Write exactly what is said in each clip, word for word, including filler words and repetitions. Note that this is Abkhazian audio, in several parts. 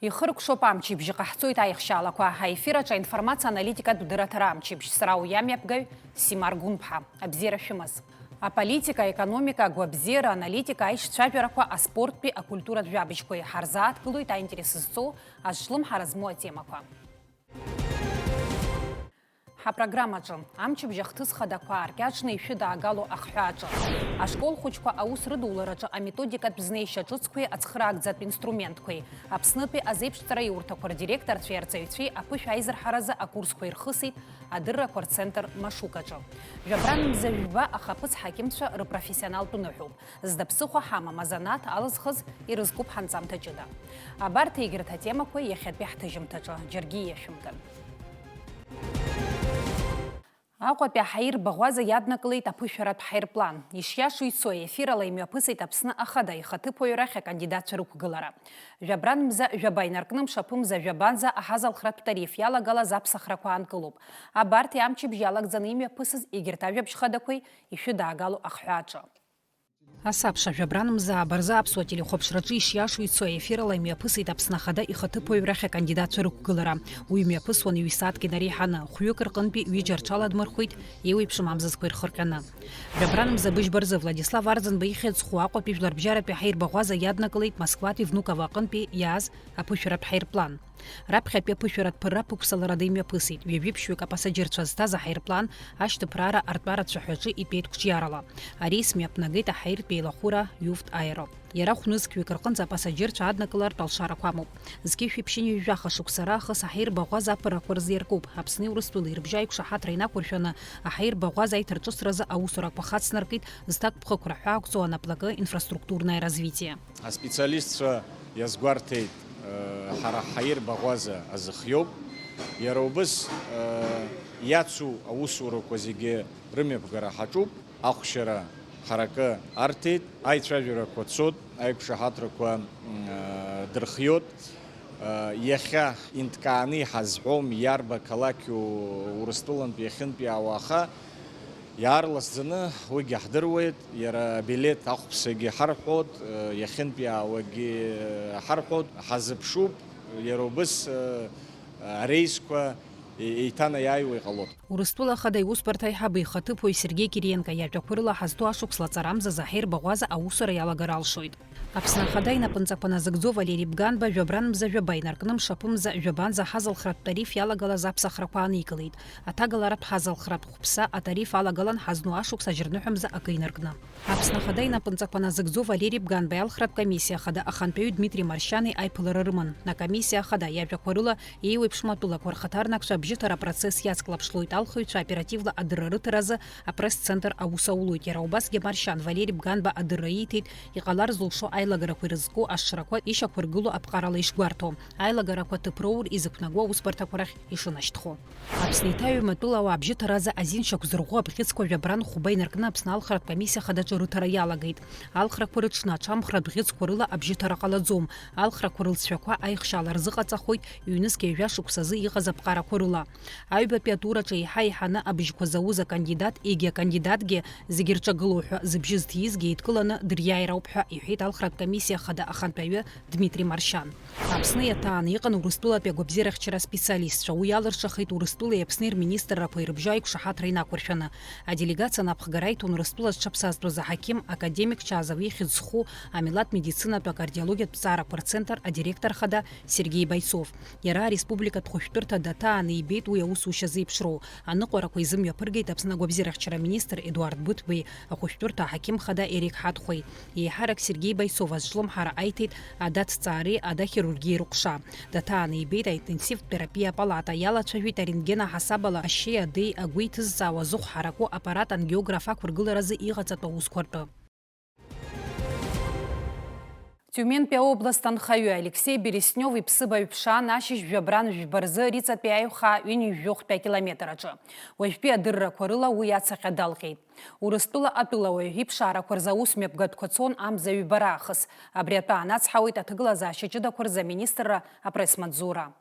Ихыркәшоуп амчыбжь, иҟаҳҵоит аихшьаалақәа. Аефир аҿы аинформациа аналитикатә дырраҭара амчыбжь. Сара уи амҩаԥгаҩ Симар Гәынԥҳа. Абзиара шәымаз. Аполитика, аекономика, агәабзиара, аналитика, аишцәажәарақәа, аспорттәи, акультуратә жәабжьқәеи. Ҳарзааҭгылоит аинтерес зҵоу, азҿлымҳара змоу атемақәа. Ҳапрограммаҿы, амчыбжь ахҭыс хадақәа ааркьаҿны ишәыдаагало ахҳәааҿы, ашкол хәыҷқәа аус рыдулараҿы аметодикатә знеишьа ҿыцқәеи ацхыраагӡатә инструментқәеи, Аԥснытәи азеиԥшҵара иурҭақәа рдиректорцәеи арҵаҩцәеи аԥышәа аизырҳаразы акурсқәа ирхысит адыррақәа рцентр Машукаҿы. Жәабран мза жәба ахаԥыц ҳақьымцәа рыпрофессионалтә ныҳәоуп. Зда ԥсыхәа ҳамам азанааҭ алызхыз ирызкуп ҳанҵамҭа ҷыда. Абарҭ егьырҭ атемақәа иахьатәи ҳҭыжьымҭаҿы. Џьаргьы иашәымган. Аҟәатәи аҳаирбаӷәаза иаднакылеит аԥышәаратә ҳаирплан. Ишиашоу ицо, ефирала имҩаԥысит Аԥсны Ахада ихаҭыԥуаҩ рахь акандидатцәа рықәгылара. Жәабран мза жәаба инаркны мшаԥымза жәабанӡа аҳазалхратә тариф иалагалаз аԥсахрақәа аанкылоуп. Абарҭ амчыбжь иалагӡаны имҩаԥысыз егьырҭ ажәабжь хадақәеи ишәыдаагало ахҳәааҿы. Асабша жәабран мза ааба рзы аԥсуа телехәаԥшраҿы ишиашоу ицо, ефирала имҩаԥысит Аԥсны Ахада ихаҭыԥуаҩ рахь акандидатцәа рықәгылара. Уи мҩаԥысуан ҩ-сааҭк инареиҳаны, хәҩык рҟынтәи ҩыџьа рҽаладмырхәит, еиуеиԥшым амзызқәа ирхырҟьаны. Жәабран мза быжьба рзы Владислав Арӡынба ихьӡ зху Аҟәатәи жәларбжьаратәи ҳаирбаӷәаза иаднакылеит Москватәи Внуково аҟынтәи иааз аԥышәаратә ҳаирплан. Раԥхьатәи аԥышәаратә ԥырра аԥықәсаларада имҩаԥысит, ҩажәи ԥшьҩык апасаџьырцәа зҭаз аҳаирплан ашьҭыԥраара артәара ацәаҳәаҿы итәеит қәҿиарала. Ареис мҩаԥнагеит аҳаиртә еилахәыра Юфт Аэро. Иара хә-нызқьҩык рҟынӡа апасаџьырцәа аднакылартә алшарақәа амоуп. Зқьышәи ԥшьынҩажәи жәаха шықәса раахыс аҳаирбаӷәаза аԥыррақәа рзы иаркуп, Аԥсни Урыстәылеи рыбжьаиқәшаҳаҭра инақәыршәаны аҳаирбаӷәаза аиҭарҿыцразы аусурақәа хацнаркит, зҭакԥхықәра ҳәа ақәҵоу анаплакы инфраструктурное развитие. Аспециалистцәа иазгәарҭеит, э, ҳара ҳаирбаӷәаза азыхиоуп. Иара убыс, э, иацу аусурақәа зегьы рымҩаԥгара ҳаҿуп. Ахәшьара ҳаракы арҭеит, аицәажәарақәа цот, аиқәшаҳаҭрақәа, м, э, дырхиот. Э, иахьа инҭкааны иҳазҳәом, иарба қалақьу Урыстәылантә иахьынтәиаауа, аха Иаарласӡаны уигьы ҳдыруеит, иара абилеҭ ахәԥсагьы ҳарҳәоит, иахьынтәиаауагьы ҳарҳәоит, ҳазыԥшуп, иара убыс, ареисқәа еиҭанаиааиуа иҟалоит. Урыстәыла Ахада иусбарҭа аиҳабы ихаҭыԥуаҩ Сергеи Кириенко иажәақәа рыла ҳазҭоу ашықәс лаҵарамзазы аҳаирбаӷәаза аусура иалагар алшоит. Аԥсны Ахада инапынҵақәа назыгӡо Валери Бганба жәабран мза жәаба инаркны мшаԥымза жәабанӡа ҳазалхратә тариф иалагалаз аԥсахрақәа ааникылеит. Аҭагаларатә ҳазалхратә хәԥса атариф алагалан ҳазну ашықәс ажьырныҳәа мза акы инаркны. Аԥсны Ахада инапынҵақәа назыгӡо Валери Бганба иалхратә комиссиа ахада ахантәаҩы Дмитри Маршьани аиԥылара рыман. Акомиссиа ахада иажәақәа рыла еиуеиԥшым атәылақәа рхаҭарнакцәа абжьыҭара апроцесс иацклаԥшлоит, алхыҩцәа оперативла адырра рыҭаразы апресс-центр аус аулоит. Иара убасгьы Маршьан Валери Бганба адырра ииҭеит, иҟалар зылшо аилагарақәа ирызку ашрақәа ишьақәыргыло аԥҟарала ишгәарҭо, аилагарақәа ҭыԥроур изықәнаго аусбарҭақәа рахь ишынашьҭхо. Аԥсны иҭаҩыматәылауаа абжьыҭаразы азин шьақәзырӷәӷәо абӷьыцқәа жәабран хәба инаркны Аԥсны алхратә комиссиа ахада аҿы рыҭара иалагеит. Алхрақәа рыҽны аҽамхра абӷьыцқәа рыла абжьыҭара ҟалаӡом. Алхрақәа рылҵшәақәа аихшьаала рзыҟаҵахоит ҩнызқь ҩажәа шықәсазы иҟаз аԥҟарақәа рыла. Аҩбатәи атураҿы еиҳа-еиҳаны абжьқәа зауз акандидат, егьи акандидатгьы, зегьы рҿагылоу ҳәа зыбжьы зҭиизгьы еидкыланы дыриааир ауп ҳәа иҳәеит алхратә комиссиа ахада ахантәаҩы Дмитри Маршьан. Аԥсны иаҭааны иҟан Урыстәылатәи агәабзиарахьчара аспециалистцәа. Уи алыршахеит Урыстәылеи Аԥсни рминистррақәеи рыбжьы аиқәшаҳаҭра инақәыршәаны. Аделегациа напхгара аиҭон Урыстәыла зҽаԥсазтәыз аҳақьым, академик Чазов ихьӡ зху амилаҭ медицинатә акардиологиатә ҭҵаарақәа рцентр адиректор хада Сергеи Бойцов. Иара ареспубликатә хәышәтәырҭа даҭааны ибеит уи аусушьа зеиԥшроу. Аныҟәарақәа изымҩаԥыргеит Аԥсны агәабзиарахьчара аминистр Едуард Быҭәбеи, ахәышәтәырҭа аҳақьым хада Ерик Ҳаҭхәеи. Еиҳарак Сергеи Бойцов азҿлымҳара аиҭеит адаҭҵаареи адахирургиеи рыҟәша. Даҭааны ибеит аинтенсивтә терапиа апалата, иалацәажәеит арентген аҳасабала ашьеи адеи агәы иҭызҵаауа зыхә ҳараку аппарат ангиограф ақәыргыларазы иҟаҵатәу аусқәа ртәы. Тиументәи аобласт анхаҩы Алексеи Береснев иԥсыбаҩ ԥшаан ашьыжь жәабран жәба рзы Риҵатәи аиҩхаа ҩынҩажәи жәохәтәи акилометр аҿы. Уажәтәи адыррақәа рыла уи ацаҟьа далҟьеит. Урыстәыла атәылауаҩ иԥшаарақәа рзы аусмҩаԥгатәқәа цон амза ҩба раахыс. Абри атәы аанацҳауеит аҭагылазаашьа ҷыдақәа рзы аминистрра апресс-маҵзура.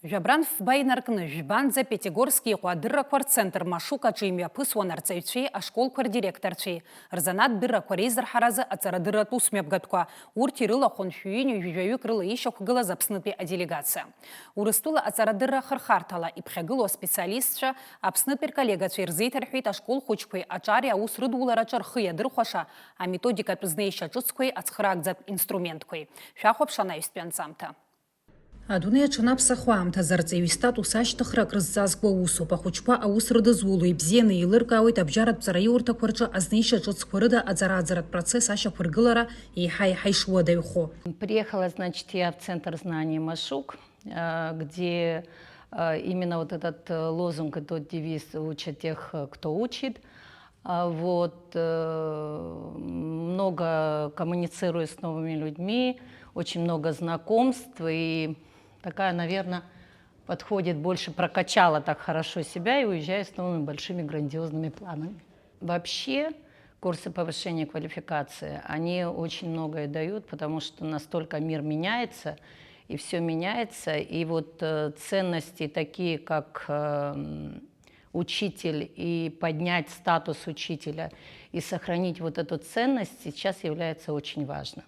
Жәабран фба инаркны, жәбанӡа Пятигорск иҟоу адыррақәа рцентр Машук аҿы имҩаԥысуан арҵаҩцәеи ашколқәа рдиректорцәеи рзанааҭ дыррақәа реизырҳаразы аҵарадырратә усмҩаԥгатәқәа. Урҭ ирылахәын шәҩыни жәаҩык рыла ишьақәгылаз Аԥснытәи аделегациа. Урыстәыла аҵарадырра ахырхарҭала иԥхьагылоу аспециалистцәа Аԥснытәи рколлегацәа ирзеиҭарҳәеит ашкол хәыҷқәеи аҿари аус рыдулараҿы рхы иадырхәаша аметодикатә знеишьа ҿыцқәеи ацхыраагӡатә инструментқәеи. Шәахәаԥш анаҩстәи анҵамҭа. Адунеи аҿы анаԥсахуа аамҭазы арҵаҩы истатус ашьҭыхра акрызҵазкуа усуп. Ахәыҷқәа аус рыдызуло ибзианы еилыркаауеит абжьаратә ҵараиурҭақәа рҿы азнеишьа ҿыцқәа рыда аҵара-ааӡаратә процесс ашьақәыргылара еиҳа-еиҳа ишуадаҩхо. Приехала, значит, я в Центр знаний Машук, э, где, э, именно вот этот, э, лозунг, этот девиз «Учат тех, э, кто учит». А, вот, э, много коммуницирую с новыми людьми, очень много знакомств, и такая, наверное, подходит, больше прокачала так хорошо себя и уезжаю с новыми большими грандиозными планами. Вообще, курсы повышения квалификации, они очень многое дают, потому что настолько мир меняется, и всё меняется, и вот, э, ценности такие, как, эм, учитель, и поднять статус учителя, и сохранить вот эту ценность сейчас является очень важным.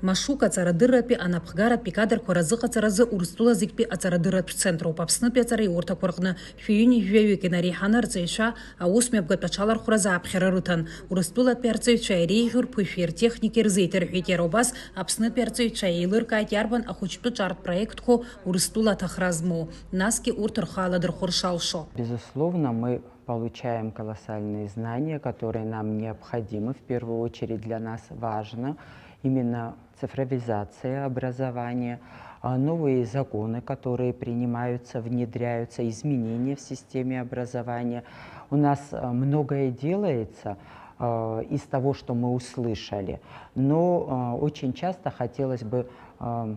Машук аҵарадырратәи анапхгаратәи кадрқәа разыҟаҵаразы Урыстәыла зегьтәи аҵарадырратә центроуп. Аԥснытәи аҵараиурҭақәа рҟны шәи ҩынҩажәаҩык инареиҳаны арҵаҩцәа аус мҩаԥгатә аҽалархәразы аԥхьара рыҭан. Урыстәылатәи арҵаҩцәа иреиӷьу рԥышәеи ртехникеи рзеиҭарҳәеит. Иара убас Аԥснытәи арҵаҩцәа еилыркааит иарбан ахәыҷтәы ҿартә проектқәоу Урыстәыла аҭахра змоу, насгьы урҭ рхы аладырхәыр шалшо. Безусловно, мы получаем колоссальные знания, которые нам необходимы, в первую очередь для нас важно именно цифровизация образования, а, новые законы, которые принимаются, внедряются, изменения в системе образования. У нас, а, многое делается, а, из того, что мы услышали, но, а, очень часто хотелось бы, а,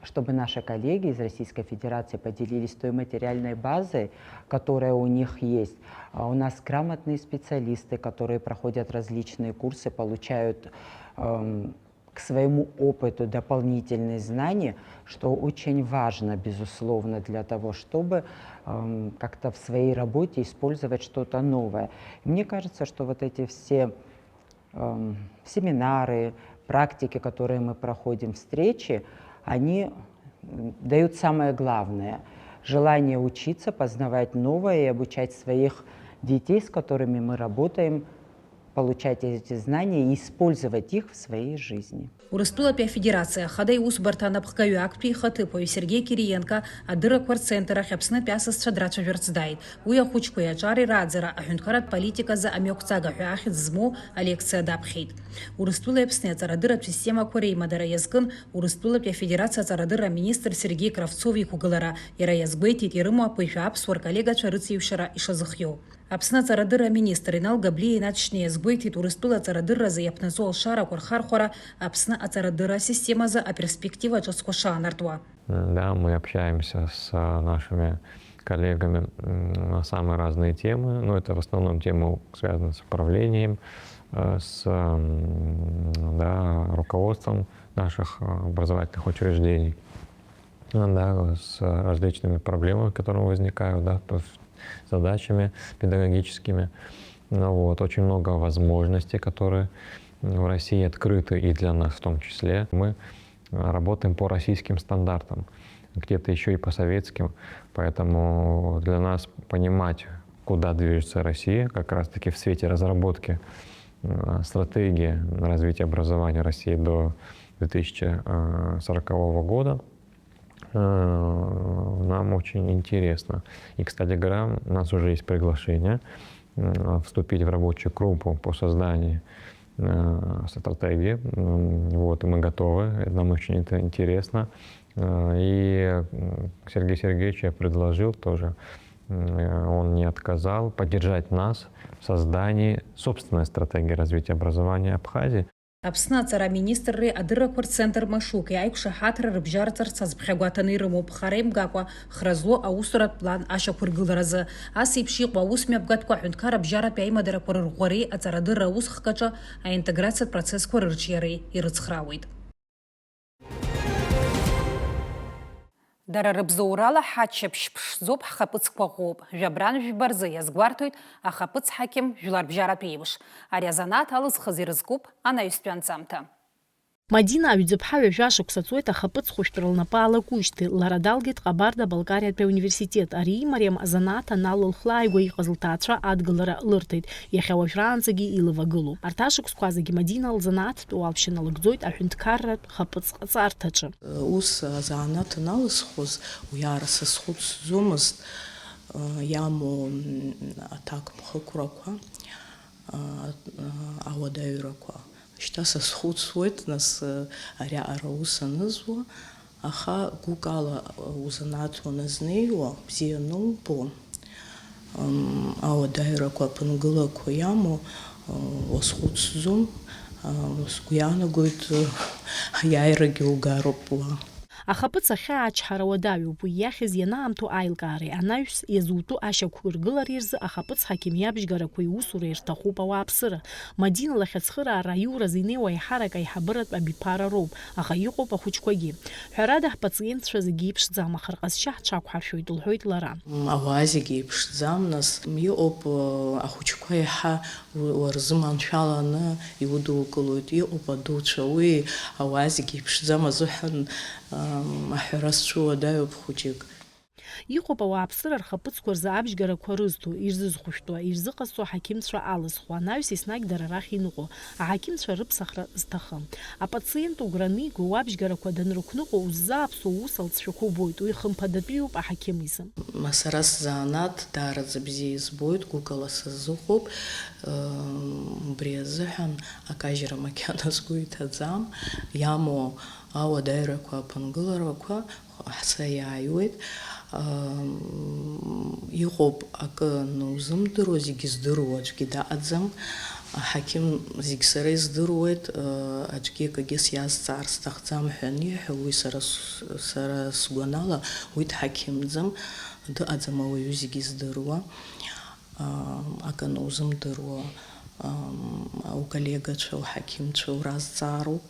чтобы наши коллеги из Российской Федерации поделились той материальной базой, которая у них есть. А, у нас грамотные специалисты, которые проходят различные курсы, получают, эм, к своему опыту дополнительные знания, что очень важно, безусловно, для того, чтобы, эм, как-то в своей работе использовать что-то новое. И мне кажется, что вот эти все, эм, семинары, практики, которые мы проходим, встречи, они, м, дают самое главное: желание учиться, познавать новое и обучать своих детей, с которыми мы работаем, получать эти знания и использовать их в своей жизни. Урыстәылатәи Афедерациа Ахада Иусбарҭа анапхгаҩы актәи ихаҭыԥуаҩ Сергеи Кириенко адыррақәа рцентр ахь Аԥснытәи асасцәа драцәажәарц дааит. Уи ахәыҷқәеи аҿари рааӡара аҳәынҭқарратә политиказы амҩақәҵага ҳәа ахьӡ змоу алекциа даԥхьеит. Урыстәылеи Аԥсни аҵарадырратә системақәа реимадара иазкын Урыстәылатәи Афедерациа аҵарадырра аминистр Сергеи Кравцов иқәгылара. Иара иазгәеиҭеит ирымоу аԥышәа аԥсуа рколлегацәа рыцеиҩшара ишазыхиоу. Аԥсны аҵарадырра аминистр Инал Габлиа инаҵшьны иазгәеиҭеит Урыстәыла аҵарадырразы иаԥнаҵо алшарақәа рхархәара Аԥсны аҵарадырра асистемазы аперспектива ҿыцқәа шаанартуа. Да, мы общаемся с, а, нашими коллегами, м, на самые разные темы. Но это в основном темы, связанные с управлением, э, с, м, да, руководством наших, а, образовательных учреждений. А, да, с различными проблемами, которые возникают, да, то есть задачами педагогическими. Ну вот, очень много возможностей, которые в России открыты и для нас в том числе. Мы, а, работаем по российским стандартам, где-то ещё и по советским. Поэтому для нас понимать, куда движется Россия, как раз-таки в свете разработки, м, стратегии развития образования России до две тысячи сорокового года, э, нам очень интересно. И, кстати говоря, у нас уже есть приглашение, м, вступить в рабочую группу по созданию, э, стратегии. М, вот, и мы готовы. Нам очень это интересно. Э, и, м, Сергей Сергеевич я предложил тоже, м, э, он не отказал поддержать нас в создании собственной стратегии развития образования Абхазии. Аԥсны аҵара аминистрреи адыррақәа рцентр Машуки аиқәшаҳаҭра рыбжьарҵарц азԥхьагәаҭаны ирымоуп, хара имгакәа, хра злоу аусуратә план ашьақәыргыларазы. Ас еиԥш иҟоу аус мҩаԥгатәқәа аҳәынҭқар абжьаратәи аимадарақәа рырӷәӷәареи аҵарадырра аусхкаҿы аинтеграциатә процессқәа рырҿиареи ирыцхраауеит. Дара рыбзоурала ҳаччаԥшь ԥшӡоуп, ҳхаԥыцқәа ӷәӷәоуп. Жәабран жәба рзы иазгәарҭоит ахаԥыц ҳақьым жәларбжьаратә еиуш. Ари азанааҭ алызхыз ирызкуп анаҩстәи анҵамҭа. Мадина Аҩӡыԥҳа ҩажәа шықәса ҵуеит ахаԥыц хәышәтәра лнапы алакуижьҭеи. Лара далгеит Ҟабарда-Балкариатәи ауниверситет. Ари имариам азанааҭ анал лхла ааигәа иҟаз лҭаацәа адгылара лырҭеит. Иахьа уажәраанӡагьы илывагылоуп. Арҭ ашықәсқәа зегьы Мадина лзанааҭтә уалԥшьа налыгӡоит аҳәынҭқарратә хаԥыц ҟаҵарҭаҿы. Ус азанааҭ аналысхуаз, уи аара сазхәыцӡомызт, иамоу аҭакԥхықәрақәа, ауадаҩрақәа. Шьҭа сазхәыцуеит, нас, ариаҟара аус анызуа, аха гәыкала узанааҭ уаназнеиуа, бзиа анубо, ауадаҩрақәа, аԥынгылақәа иамоу уазхәыцӡом, сгәы иаанагоит, аиааирагьы угароуп уа. Ахаԥыц ахьаа ачҳара уадаҩуп, уи иахьыз ианаамҭоу аилкаареи анаҩс иазутәу ашьақәыргылареи рзы ахаԥыц ҳақьым иабжьгарақәеи иусуреи рҭахуп ауааԥсыра. Мадина лахь ацхыраара аиуразы инеиуа аиҳарак аиҳабыратә абиԥара роуп, аха иҟоуп ахәыҷқәагьы. Ҳәарада, ҳпациентцәа зегьы еиԥшӡам, аха рҟазшьа ҳҽақәҳаршәоит, лҳәоит лара. Ауаа зегьы еиԥшӡам, нас, иҟоуп, ахәыҷқәа еиҳа у-, урзыманшәаланы иудукылоит, иҟоуп адуцәа, уи ауаа зегьы еиԥшӡам азыҳәан, ам, аҳәара сцәыуадаҩуп хәыҷык. Иҟоуп ауааԥсыра рхаԥыцқәа рзы абжьгарақәа рызҭо, ирзызхәышәтәуа, ирзыҟазҵо аҳақьымцәа алызхуа, анаҩс еснагь дара рахь иныҟәо, аҳақьымцәа рыԥсахра зҭахым. Апациент угәра аниго, уабжьгарақәа данрықәныҟәо, уззааԥсоу уус алҵшәақәа убоит, уи хымԥадатәиуп аҳақьым изы. Ма сара сзанааҭ даараӡа бзиа избоит, гәыкала сазыҟоуп, ыы, убри азыҳәан акажьра макьана сгәы иҭаӡам, иамоу ауадаҩрақәа, аԥынгыларақәа ҳсаиааиуеит. Ам, иҟоуп акы анузымдыруа, зегьы здыруа аӡәгьы даҟаӡам. Аҳақьым зегь сара издыруеит, ы, аӡәгьы акагьы сиазҵаар сҭахӡам ҳәа аниҳәа, уи сара с-, сара сгәанала, уи дҳақьымӡам, дыҟаӡам ауаҩы зегьы здыруа, ы, акы анузымдыруа, ы, уколлегацәа, уҳақьымцәа уразҵаароуп.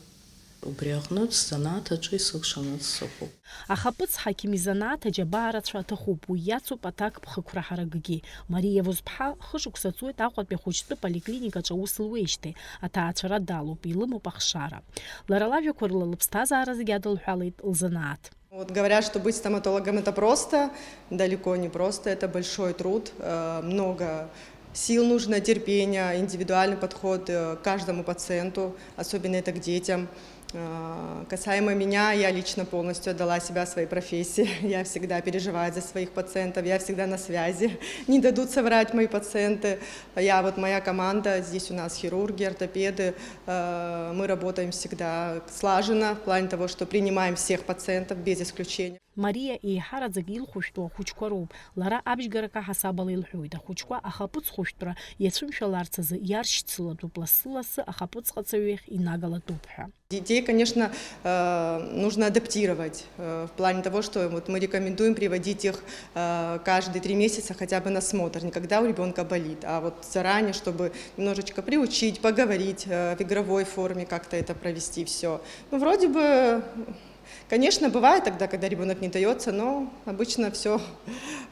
Убри аҟнытә сзанааҭ аҿы исылшанаҵ сыҟоуп. Ахаԥыц ҳақьым изанааҭ аџьабаа рацәа аҭахуп, уи иацуп аҭакԥхықәра ҳаракгьы. Мариа Возԥҳа хышықәса ҵуеит Аҟәатәи ахәыҷтәы поликлиникаҿы аус луеижьҭеи, аҭаацәара далоуп, илымоуп ахшара. Лара лажәақәа рыла лыԥсҭазаара зегьы адылҳәалеит лзанааҭ. Вот говорят, что быть стоматологом — это просто. Далеко не просто, это большой труд, э, много сил нужно, терпения, индивидуальный подход, э, к каждому пациенту, особенно это к детям. Э, касаемо меня, я лично полностью отдала себя своей профессии. Я всегда переживаю за своих пациентов, я всегда на связи. Не дадут соврать мои пациенты. Я вот, моя команда, здесь у нас хирурги, ортопеды, э, мы работаем всегда слаженно в плане того, что принимаем всех пациентов без исключения. Мариа еиҳараӡак илхәышәтәу ахәыҷқәа роуп. Лара абжьгарак аҳасабала илҳәоит, ахәыҷқәа ахаԥыц хәышәтәра иацәымшәаларц азы иаршьцылатәуп, лассы-лассы ахаԥыцҟаҵаҩ иахь инагалатәуп ҳәа. Детей, конечно, э, нужно адаптировать, э, в плане того, что вот мы рекомендуем приводить их, э, каждые три месяца хотя бы на смотр. Не когда у ребёнка болит, а вот заранее, чтобы немножечко приучить, поговорить, э, в игровой форме как-то это провести всё. Ну, вроде бы, конечно, бывает тогда, когда ребёнок не даётся, но обычно всё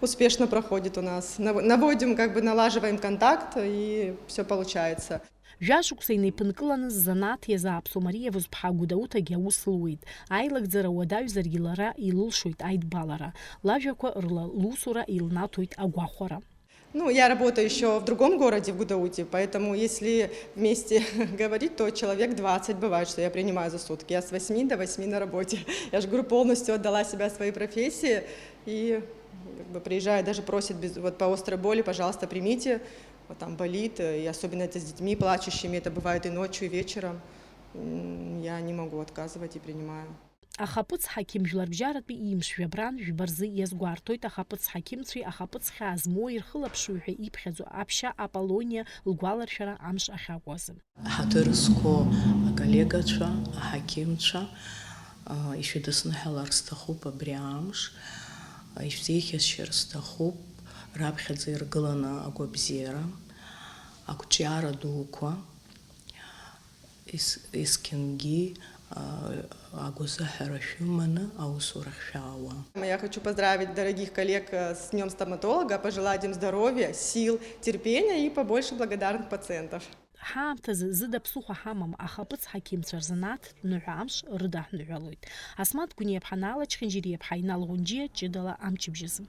успешно проходит у нас. Нав-, наводим, как бы налаживаем контакт, и всё получается. Жәа шықәса инеиԥынкыланы ззанааҭ иазааԥсоу Мариа Возԥҳа Гәдоуҭагьы аус луеит. Аилагӡара уадаҩзаргьы лара илылшоит аидбалара. Лажәақәа рыла лусура илнаҭоит агәахәара. Ну, я работаю ещё в другом городе, в Гудауте, поэтому, если вместе говорить, то человек двадцать бывает, что я принимаю за сутки. Я с восьми до восьми на работе. Я же, говорю, полностью отдала себя своей профессии. И, как бы, приезжают, даже просят без, вот, по острой боли: «Пожалуйста, примите». Вот там болит, э, и особенно это с детьми плачущими, это бывает и ночью, и вечером. М, я не могу отказывать и принимаю. Ахаԥыц ҳақьым жәларбжьаратәи имш жәабран жәба рзы иазгәарҭоит ахаԥыц ҳақьымцәеи ахаԥыц хьаа змоуи рхылаԥшҩы ҳәа иԥхьаӡо аԥшьа Аполлониа лгәаларшәара амш ахьакәу азы. Ҳаҭыр зқәу аколлегацәа, аҳақьымцәа, а, ишәыдысныҳәалар сҭахуп абри амш, а, ишәзеиӷьасшьар сҭахуп раԥхьаӡа иргыланы агәабзиара, ақәҿиара дуқәа, ес-, есқьынгьы, агәазыҳәара шәыманы аусурахь шәаауа. Я хочу поздравить дорогих коллег э, с Днем стоматолога, пожелать им здоровья, сил, терпения и побольше благодарных пациентов. Ҳаамҭазы зыда ԥсыхәа ҳамам ахаԥыц ҳақьымцәа рзанааҭтә ныҳәа амш рыдаҳныҳәалоит. Асмаҭ Гәыниаԥҳа, Наала Чхинџьириаԥҳа, Инал Ӷәынџьиа ҷыдала амчыбжьазы.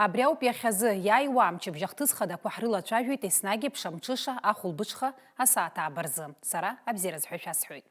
Абри ауп иахьазы, иааиуа амчыбжь ахҭыс хадақәа ҳрылацәажәеит еснагь еиԥш амҽыша, ахәылбыҽха, асааҭ ааба рзы. Сара абзиараз ҳәа шәасҳәоит.